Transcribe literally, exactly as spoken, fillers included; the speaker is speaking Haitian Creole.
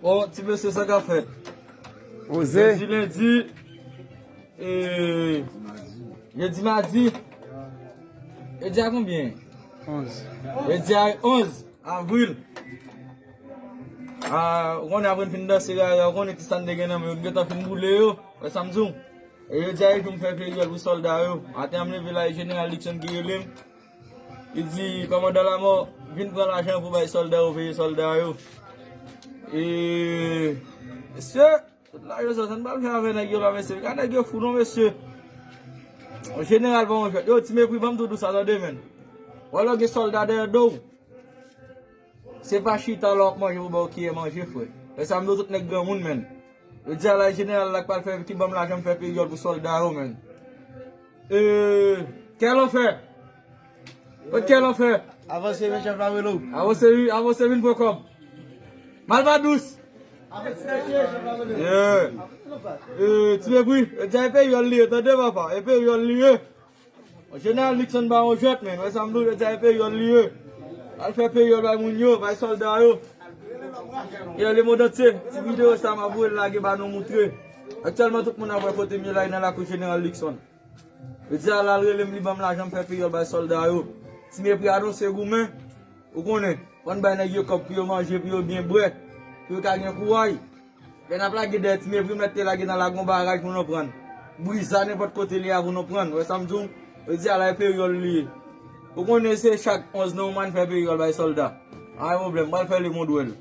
Bon, ti mesye, sa k ap fèt? Oze. Jodi lendi, e, jodi madi, jodi a konbyen? Onz. Jodi a onz avril. A, ou konnen apre n fin danse rara, ou konnen ti sa n te gen nan men yo, n gentan fin boule yo. Wè sa m di w? E jodi a, e pou m fè peryòl pou sòlda yo. Maten an, m leve la, e Jeneral Luckson ki rele m. Li di, "Kòmandan Lamò, vin pran lajan pou bay sòlda yo, peye sòlda yo." E, mesye, tout lajan sa, sa n pral fè avè nèg yo la, mesye. Gade nèg yo fou non, mesye. Jeneral pa yon jwèt. Yo, Ti Mepri, ban m tou di w sa, tande, menn. Wè lè w gen sòlda dèyè do w. Se pa chita la w ap manje pou ba w kiyè manje, frè. Lè sa m di w tout nèg granmoun, menn. Yo di a la, jeneral la k pral fè, ki ban m lajan m fè peryòl pou sòlda yo, menn. E, kè lanfè? Kot kè lanfè? Avanse, men chèf la rele w. Avanse, wi, avanse, vin pran kòb. Mal pa dous. Avanse, men chèf la rele w. Yeah. E, Ti Mepri, yo di a e peryòl li ye, tande, papa, e peryòl li ye. Jeneral Luckson pa yon jwèt, menn. Wè sa m di w, yo di a e peryòl li ye. Al fè peryòl bay moun yo, bay sòlda yo. Yo, lemonn antye, ti videyo sa m ap voye lage ba nou moutre. Aktyèlman, tout moun ap wè kote m ye la, e nan lakou Jeneral Luckson. Yo di a la, l rele m, li ban m lajan m fè peryòl bay sòlda yo. Ti Mepri anonse goumen. Ou konnen, fò n bay nèg yo kòb pou yo manje, pou yo byen bwè, pou yo ka gen kouray. Lè n ap lage dèyè Ti Mepri, mèt te lage nan Lagon Baraj pou nou pran. Briza nenpòt kote li a pou nou pran. Wè sa m di w? Yo di a la e peryòl li ye. Ou konnen se chak onz novanm n fè peryòl bay sòlda. Pa gen pwoblèm, m pral fè lemonn wè l.